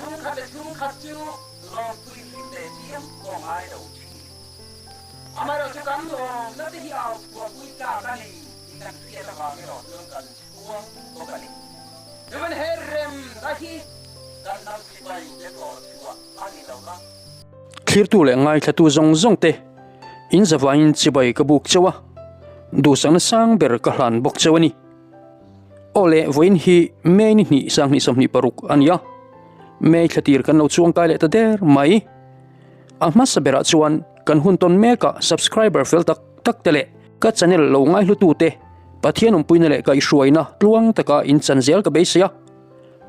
Chhungkhat leh chhungkhat chu lawmpui hlim leh chiam pawh ngai lo thin. Amaherawhchu kan lawmna te hi au chhuahpui tlak a ni tih kan hriat avang erawh chuan kan chhuang bawk a ni. Chuan he remna hi kan hnam sipai te hlawh chhuah a ni lo va. Thlirtu leh ngaithlatu zawng zawng te in zavaiin chibai ka buk cheu a, duhsakna sang ber ka hlan bawk cheu a ni. Aw le, vawiin hi May ni hnih 2026 a ni a, May thla tir kan lo chuangkai leh ta der mai. A hmasa berah chuan kan hun tawn mekah subscriber fel tak tak te leh ka channel lo ngaihlutu te Pathian awmpuina leh kaihhruaina tluang taka in chan zel ka beisei a,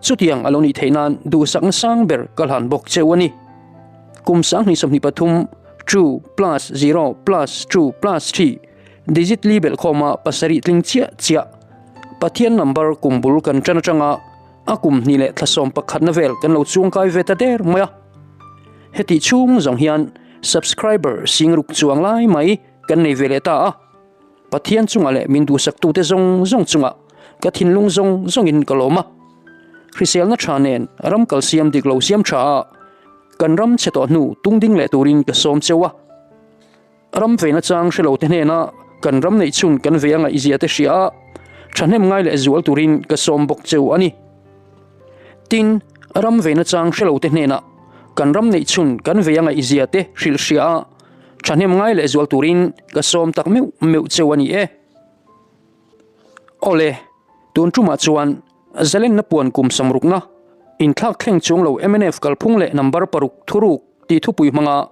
chutiang a lo nih theih nan duhsakna sang ber ka hlan bawk cheu a ni. Kum 2023 two plus zero plus two plus three Digit li belhkhawma pasarih tling chiah chiah Pathian number kum bul kan tan atanga a kum hnih leh thlasawm pakhatna vel kan lo chuangkai ve ta der mai a. Hetih chhung zawng hian subscriber singruk chuang lai mai kan nei ve leh ta a. Pathian chungah leh min duhsaktute zawng zawng chungah ka thinlung zawng zawngin ka lawm a. Hriselna tha nen ram kal siam dik lo siam tha a kan ram chhe tawh hnu tungding leh turin ka sawm cheu a. Ram veina chang hre lo te hnena kan ram neih chhun kan ve a ngaihzia te hria a, thahnem ngai leh zual turin ka sawm bawk cheu a ni. Tin, ram veina chang hre lo te hnena kan ram neih chhun kan ve a ngaihzia te hrilh hria a, thahnem ngai leh zual turin ka sawm tak meuh meuh cheu a ni e. Awle, tun tumah chuan Zalenna puan kum samrukna, inthlak thleng chung lo mnf kalphung leh number paruk thuruk tih thupui hmanga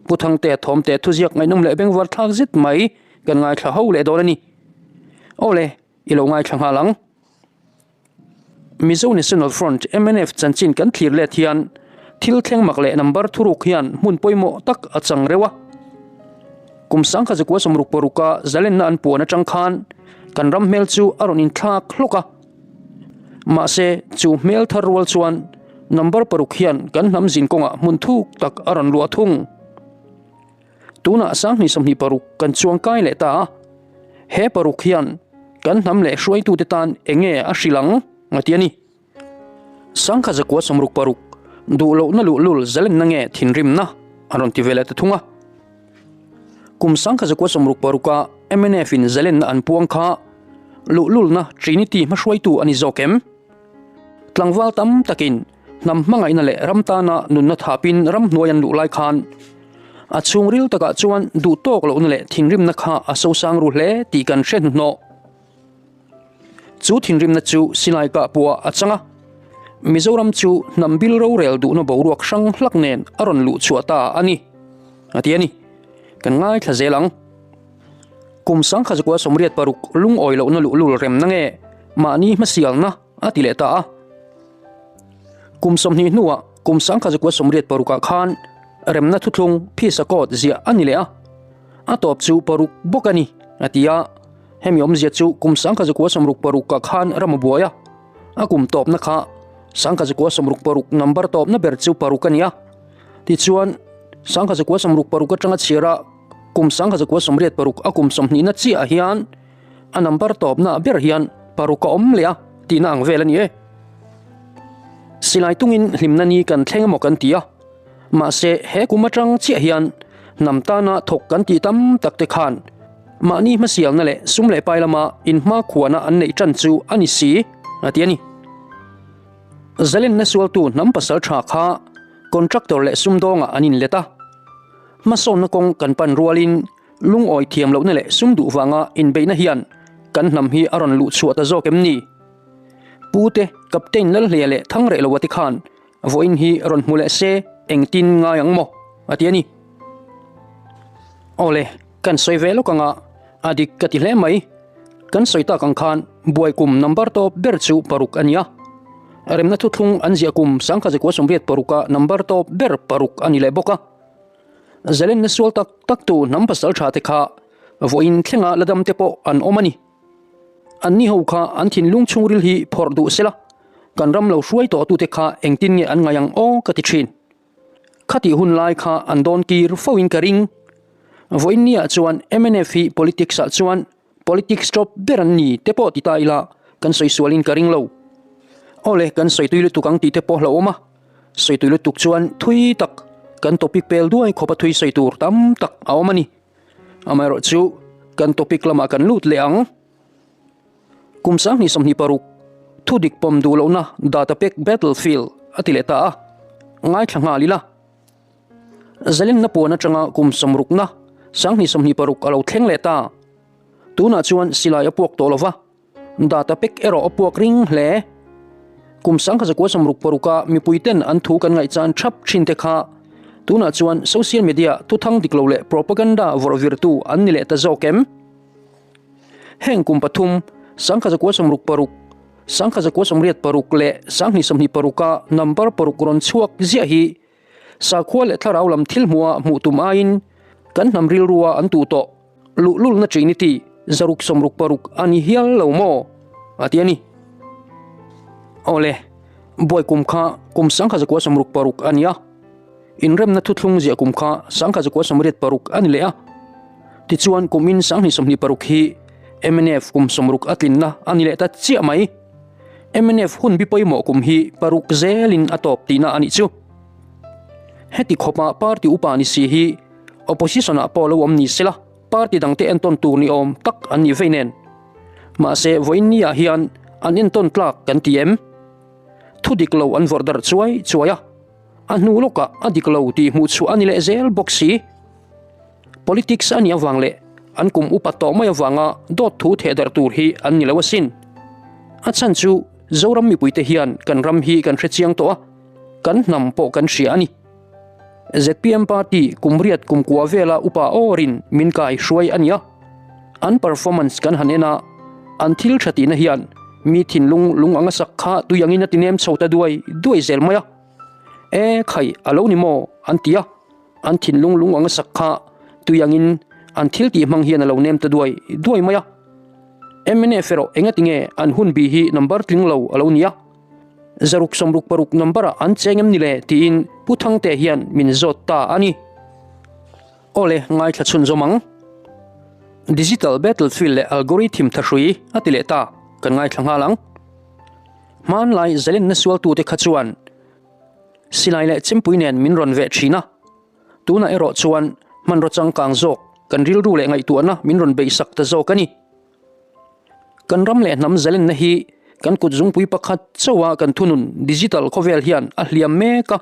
Pu Thangtea thawmte thuziak ngaihnawm leh bengvar thlak zet mai kan ngaithla ho leh dawn a ni. Awle, i lo ngaithla nghal ang. Mizo National Front, mnf, chanchin kan thlir let hian thil thleng mak leh number thuruk hian hmun pawimawh tak a chang reuh a. Kum 1966 a zalenna an puan atang khan kan ram hmel chu a rawn inthlak hlawk a. Mahse, chu hmel thar rual chuan number paruk hian kan hnam zin kawngah hmun thuk tak a rawn luah thung. Tunah 2026 kan chuang kai leh ta a, he paruk hian kan hnam leh hruaitute tan eng nge a hrilh ang? a ti a ni. 1966 duh lohna luhlul zalenna nge thinrimna a rawn ti ve leh ta thung a. Kum 1966 a mnf in zalenna an puang kha luhlulna Trinity hmahruaitu a ni zawk em? Tlangval tam takin hnam hmangaihna leh ram tana nunna thapin ramhnuai an luh lai khan a chhungril takah chuan duh tawk lohna leh thinrimna kha a sosang ru hle tih kan hre hnuhnawh. Chu thinrimna chu silai kah puah a chang a, Mizoram chu hnam bil rorel duhna boruak hrang hlak nen a rawn luh chhuah ta a ni, a ti a ni. Kan ngaithla zel ang. Kum 1986 lungawi lohna luhlul remna nge mahni hmasialna a ti leh ta a. Kum 20 hnuah kum 1986 ah khan remna thuthlung phisa court ziah a ni leh a, a tawp chu paruk bawk a ni, a ti a. Hemi awmzia chu kum 1966 ah khan ram a buai a, a kum tawpna kha 1966 number tawpna ber chu paruk a ni a. Tichuan, 1966 atanga chhiar a kum 1986 a kum sawmhnihna chiah ah hian a number tawpna ber hian paruk a awm leh a tihna ang vel a ni e. Silai tungin hlimna ni kan thleng emaw kan ti a, mahse he kum atang chiah hian hnam tana thawk kan tih tam tak te khan mahni hmasialna leh sum leh pai lama inhmakhuana an neih tan chu a ni si a ti a ni. Zalenna sualtu hnam pasal tha kha contractor leh sumdawngah an inlet a, hmasawnna kawng kan pan rualin lungawi thiam lohna leh sum duh vanga inbeihna hian kan hnam hi a rawn luh chhuah ta zawk em ni? Pute, Captain Lalhleia leh Thangrehloa te khan vawiin hi rawn hmu leh se engtin ngai ang maw? a ti a ni. Awle, kan sawi ve lawk anga a dik ka ti hle mai. Kan sawi tak ang khan buai kum number tawp ber chu paruk a ni a. Remna thuthlung an ziah kum 1986 a number tawp ber paruk a ni leh bawk a. Zalenna sual tak tak tu hnam pasal tha te kha vawiin thlenga la dam te pawh an awm a ni. Anni ho kha an thinlung chhungril hi phawrh duh sela, kan ram lo hruai tawh tute kha engtin nge an ngaih ang aw ka ti thin. Khatih hun lai kha an dawn kir fo in ka ring. Vawiin ni ah chuan mnf hi politics ah chuan politics tawp ber an ni te pawh ti ta ila kan sawi sual in ka ring lo. Awle kan sawi tui lutuk ang tih te pawh hlauhawm a. Sawi tui lutuk chuan thui tak kan topic pel duai khawpa thui sawi tur tam tak a awm a ni. Amaherawhchu kan topic lamah kan lut leh ang. Kum 2026 thudik pawm duh lohna data pek battlefield a ti leh ta a, ngaithla nghal ila. Zalenna puan atanga kum sawmrukna 2026 a lo thleng leh ta. Tunah chuan silai a puak tawh lova, data pek erawh a puak ring hle. Kum 1966 mipuiten an thu kan ngaihchan thap thin te kha tunah chuan social media thuthang dik lo leh propaganda vawrh virtu an ni leh ta zawk em? Heng kum pathum, 1966, 1986 leh 2026-a number paruk rawn chhuak ziah hi sakhua leh thlarau lam thil hmuha hmuh tum aiin kan hnam rilrua an tuh tawh luhlulna Trinity zaruk sawmruk paruk a ni hial lo maw? a ti a ni. Awle, buai kum kha kum 1966 a ni a. Inremna thuthlung ziah kum kha 1986 a ni leh a. Tichuan kumin 2026 hi mnf kum sawmruk a tlinna a ni leh ta chiah mai. Mnf hun bi pawimawh kum hi paruk zelin a tawp tihna a nih chu. Heti khawpa party upa ni si hi opposition ah pawh lo awm ni sela party dangte entawn tur ni awm tak an nih vei nen. Mahse vawiin ni ah hian an entawn tlak kan ti em? Thudik lo an vawrh darh chuai chuai a. A hnu lawkah a dik lo tih hmuh chhuah a ni leh zel bawk si. Politics a nih avang leh an kum upa tawh mai avanga dawt thu theh darh tur hi an ni lo asin. A chhan chu Zoram mipuite hian kan ram hi kan hre chiang tawh a, kan hnam pawh kan hria a ni. Zpm party kum riat kum kua vela upa awrin min kai hruai a ni a. An performance kan han en a, an thil tha tihna hian mi thinlung lung anga sak kha tui angin a ti nem chho ta duai duai zel mai a. E khai a lo ni maw? an ti a, an thinlung lung anga sak kha tui angin an thil tih hmang hian a lo nem ta duai duai mai a. Mnf erawh engatinge an hun bi hi number tling lo a lo ni a, zaruk sawmruk paruk number ah an cheng em ni le tiin Pu Thangte hian min zawt ta a ni. Awle, ngaithla chhunzawm ang. Digital battlefield leh algorithm thahrui a ti leh ta, kan ngaithla nghal ang. Hmanlai zalenna sualtute kha chuan silai leh chempui nen min rawn veh thin a, tunah erawh chuan hmanraw changkang zawk kan rilru leh ngaihtuahna min rawn beihsak ta zawk a ni. Kan ram leh hnam zalenna hi kan kutzungpui pakhat chauha kan thunun digital khawvel hian a hliam mek a.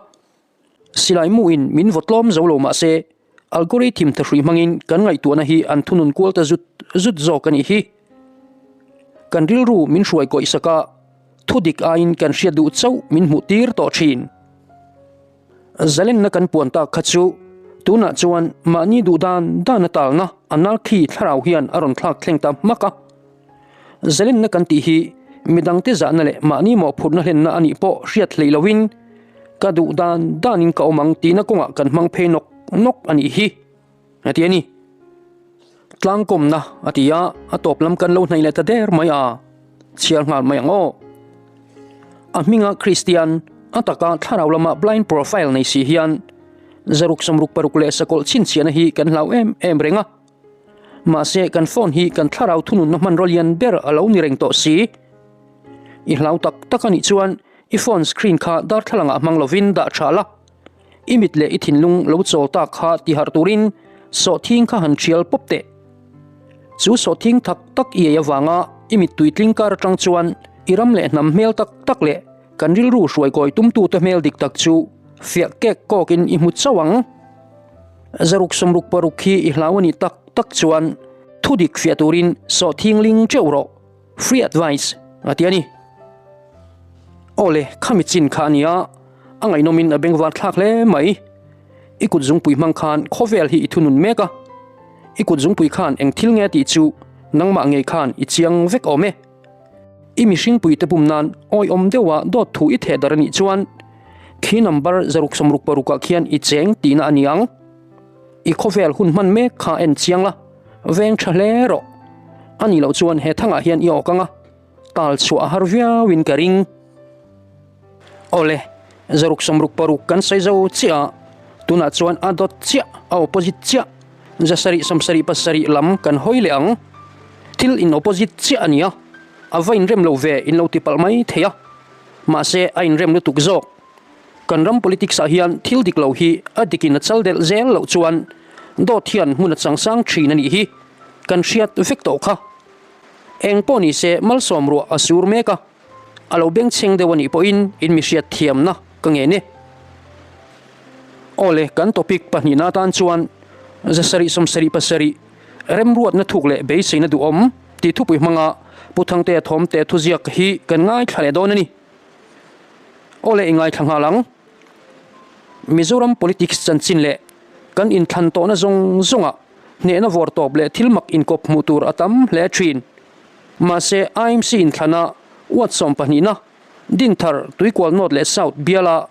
Silai muin min vaw tlawm zo lo mah se, algorithm thahrui hmangin kan ngaihtuahna hi an thunun kual ta zut zut zawk a nih hi. Kan rilru min hruai kawih sak a, thudik aiin kan hriat duh chauh min hmuh tir tawh thin. Zalenna kan puan tak kha chu tunah chuan mahni duh dan dan a talna anarchy thlarau hian a rawn thlak thleng ta hmak a. Zalenna kan tih hi midangte zahna leh mahni mawhphurhna hlenna a nih pawh hriat hleih loin ka duh dan danin ka awm ang tihna kawngah kan hmang phei nawk nawk a nih hi, a ti a ni. Tlangkawmna a ti a, a tawp lam kan lo hnaih leh ta der mai a, chhiar nghal mai ang aw. A hminga Kristian, a taka thlarau lama blind profile nei si hian zaruk sawmruk paruk leh sakawlh chhinchhiahna hi kan hlau em em reng a. Mahse, kan phone hi kan thlarau thununna hmanraw lian ber a lo ni reng tawh si. I hlau tak tak a nih chuan i phone screen kha darthlalangah hmang lovin dah tha la, i mit leh i thinlung lo chawl tak kha ti harh turin sawhthing kha han thial pawp teh. Chu sawhthing thak tak i ei avanga i mittui tling kar atang chuan i ram leh hnam hmel tak tak leh kan rilru hruaikawi tumtute hmel dik tak chu fiah kek kawkin i hmu chauh ang. Zaruk sawmruk paruk hi i hlau a nih tak tak chuan thudik fiah turin sawhthing ling teuh rawh, free advice, a ti a ni. Awle, khami chin kha a nia, a ngaihnawmin a bengvar thlak hle mai. I kut zungpui hmang khan khawvel hi i thunun mek a, i kut zungpui khan eng thil nge tih chu nangmah ngei khan i chiang vek awm e. I mihringpui te pum nan awihawm deuha dawt thu i theh dar a nih chuan khi number zaruk sawmruk parukah khian i cheng tihna a ni ang. I khawvel hun hman mek kha en chiang la, veng tha hle rawh. A nih loh chuan he thangah hian i awk ang a, tal chhuah a har viauin ka ring. Awle, zaruk sawmruk paruk kan sawi zo chiah a, tunah chuan a dawt chiah, a opposite chiah, zasarih sawmsarih pasarih lam kan hawi leh ang. Thil in opposite chiah a ni a, a va inrem lo ve in lo ti palh mai thei a, mahse a inrem lutuk zawk. Kan ram politics ah hian thil dik lo hi a dikin a chal delh zel loh chuan dawt hian hmun a chang sang thin a nih hi kan hriat vek tawh kha. Eng pawh ni se malsawm ruah a sur mek a, a lo bengchheng deuh a nih pawhin in mi hriat thiamna ka ngen e. Awle kan topic pahnihna atan chuan 777 remruatna thuk leh beiseina duhawm tih thupui hmanga Pu Thangtea Thawmte thuziak hi kan ngaithla leh dawn a ni. Awle i ngaithla nghal ang. Mizoram politics chanchin leh kan inthlan tawhna zawng zawngah hnehna vawr tawp leh thil mak inkawp hmuh tur a tam hle thin. Mahse IMC inthlana ward sawmpahnihna Dinthar, Tuikual North leh South biala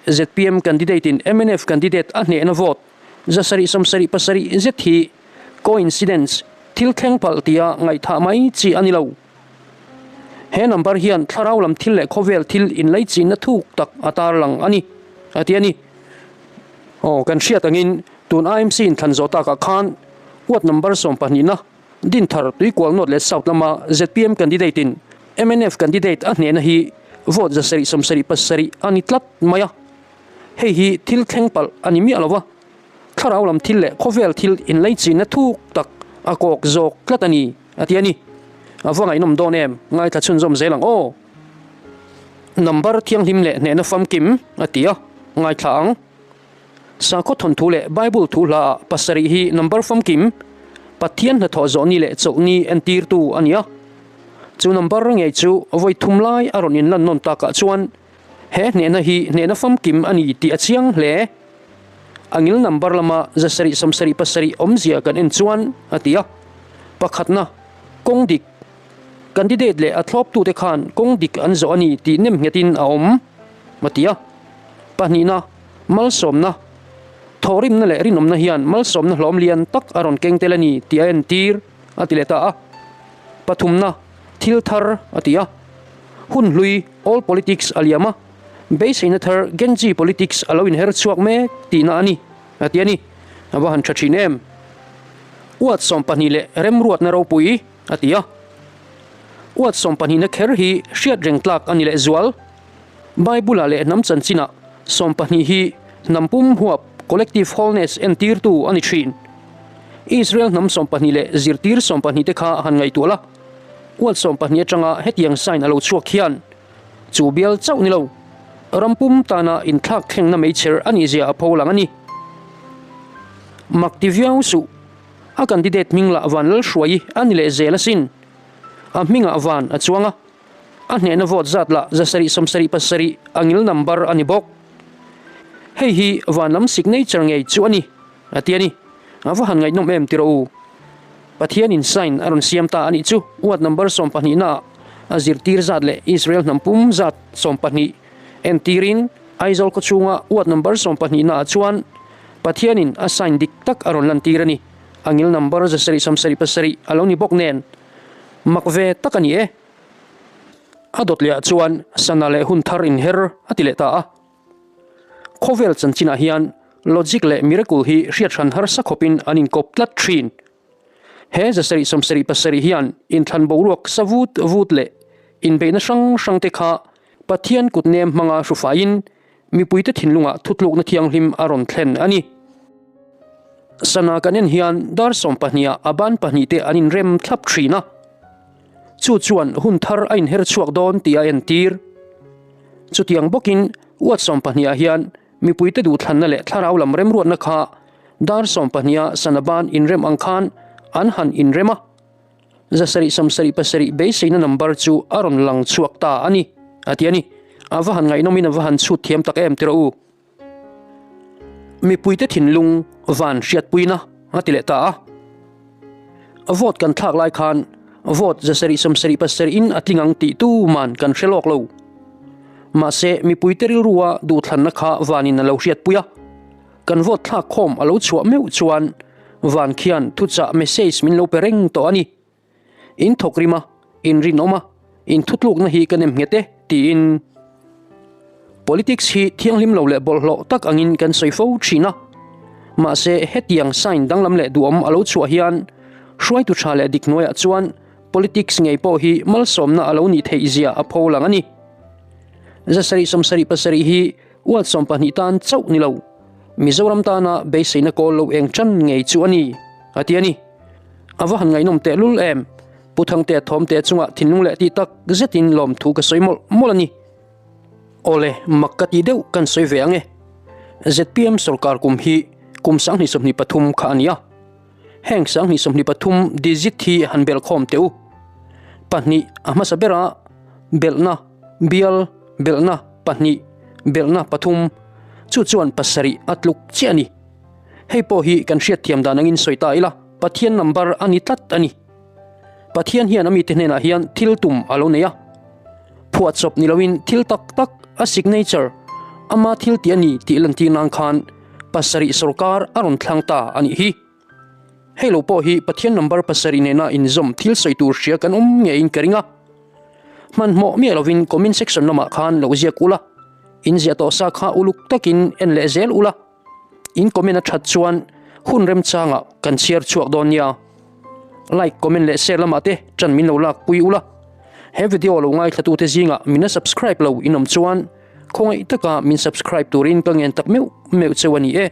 zpm candidate in mnf candidate a hnehna vote 777 zet hi coincidence, thil thleng palh tia ngaihthah mai chi a ni lo. He number hian thlarau lam thil leh khawvel thil inlaichinna thuk tak a tarlang a ni, a ti a ni. Aw, kan hriat angin tun IMC inthlan zawh takah khan ward number sawmpahnihna Dinthar Tuikual North leh South lama zpm candidate in mnf candidate a hnehna hi vote 777 a ni tlat mai a. Hei hi thil thleng palh a ni miah lo va, thlarau lam thil leh khawvel thil inlaichinna thuk tak a kawk zawk tlat a ni, a ti a ni. A va ngaihnawm dawn em? Ngaithla chhunzawm zel ang aw. Number thianghlim leh hnehna famkim a ti a, ngaithla ang. Sakhaw thawnthu leh Bible thu hlaah pasarih hi number famkim, Pathian hnathawh zawh ni leh chawlh ni entirtu a ni a. Chu number ngei chu vawi thum lai a rawn inlan nawn takah chuan he hnehna hi hnehna famkim a ni tih a chiang hle. A ngil number lama 777 awmzia kan en chuan a ti a. Pakhatna, kawng dik. Candidate leh a thlawptute khan kawng dik an zawh a ni tih nem nghetin a awm, a ti a. Pahnihna, malsawmna. Thawhrimna leh rinawmna hian malsawmna hlawm lian tak a rawn keng tel a ni tih a entir, a ti leh ta a. Pathumna, thil thar, a ti a. Hun hlui, old politics, a liam a, beiseina thar, Gen-Z politics, a lo inher chhuak mek tihna a ni, a ti a ni. A va han tha thin em! Uat 12 leh remruatna ropui, a ti a. Uat sawmpahnihna kher hi hriat reng tlak a ni leh zual. Bible-ah leh hnam chanchinah 12 hi hnam pum huap, collective wholeness, entirtu a ni thin. Israel hnam 12 leh zirtir 12 te kha han ngaihtuah la, uat 12 atanga hetiang sign a lo chhuak hian chu bial chauh ni lo, ram pum tana inthlak thlengna meichher a nihzia a pho lang a ni. Mak ti viau suh, a candidate hming lah Vanlalhruai a ni leh zel asin. A hmingah van a chuang a. A hnehna vote zat lah 777 a ngil number a ni bawk. Hei hi vanlam signature ngei chu a ni, a ti a ni. A va han ngaihnawm em ti rawh u. Pathianin sign a rawn siam ta a nih chu ward number 12 naah a zirtir zat leh Israel hnam pum zat 12 entirin Aizawl khawchhunga ward number 12 naah chuan Pathianin a sign dik tak a rawn lantir a ni. A ngil number 777 a lo ni bawk nen. Mak ve tak a ni e. A dawt leh ah chuan sana leh hun thar inher a ti leh ta a. Khawvel chanchinah hian logic leh miracle hi hriat hran harsa khawpin an inkawp tlat thin. He 777 hian inthlan boruak sa vut vut leh inbeihna hrang hrang te kha Pathian kut nem hmanga hrufaiin mipuite thinlungah thutlukna thianghlim a rawn thlen a ni. Sana kan en hian dar sawmpahniha a ban pahnihte an inrem thlap thin a. Chu chuan hun thar a inher chhuak dawn tih a entir. Chutiang bawkin ward sawmpahniha hian mipuite duhthlanna leh thlarau lam remruatna kha dar sawmpahniha sana ban inrem ang khan an han inrem a. 777 beiseina number chu a rawn lang chhuak ta a ni, a ti a ni. A va han ngaihnawmin a va han chhut thiam tak em tiraw u. Mipuite thinlung van hriatpuina a ti leh ta a. Vote kan thlak lai khan vote 777 in a tling ang tih tu man kan hre lawk lo. Mahse mipuite rilrua duhthlanna kha vanin a lo hriatpui a. Kan vote thlak khawm a lo chhuah meuh chuan van khian thuchah message min lo pe reng tawh a ni. In thawk rim a, in rinawm a, in thutlukna hi ka nem nghet e tiin Politics hi thianghlim lo leh bawlhhlawh tak angin kan sawi fo thin a. Mahse hetiang sign danglam leh duhawm a lo chhuah hian hruaitu tha leh dik hnuaiah chuan politics ngei pawh hi malsawmna a lo nih theih zia a pho lang a ni. 777 hi. Ward 12 tan chauh ni lo, Mizoram tana beiseina kawl lo eng tan ngei chu a ni, a ti a ni. A va han ngaihnawm tehlul em? Pu Thangtea thawmte chungah thinlung leh tih tak zetin lawmthu ka sawi mawlh mawlh a ni. Awle, mak ka ti deuh kan sawi ve ang e. Zpm sorkar kum hi kum 2023 kha a ni a. Heng 2023 digit hi han belh khawm teh u. Pahnih a hmasa bera belhna, bial belhna pahnih, belhna pathum, chu chuan pasarih a tluk chiah a ni. Hei pawh hi kan hriatthiam dan angin sawi ta ila, Pathian number a ni tlat a ni. Pathian hian a mite hnenah hian thil tum a lo nei a. Phuahchawp ni loin thil tak tak a signature, ama thil tih a ni tih lantir nan khan pasarih sorkar a rawn thlang ta a nih hi. Hei lo pawh hi Pathian number pasarih nena inzawm thil sawi tur hria kan awm ngeiin ka ring a. Hmanhmawh miah lovin comment section lamah khan lo ziak ula, in ziah tawh sa kha uluk takin en leh zel ula. In comment a that chuan hun remchangah kan chhiar chhuak dawn nia. Like, comment leh share lamah te tan min lo lak pui ula. He video lo ngaithlatute zingah min la subscribe lo in awm chuan khawngaih taka min subscribe turin ka ngen tak meuh meuh cheu a ni e.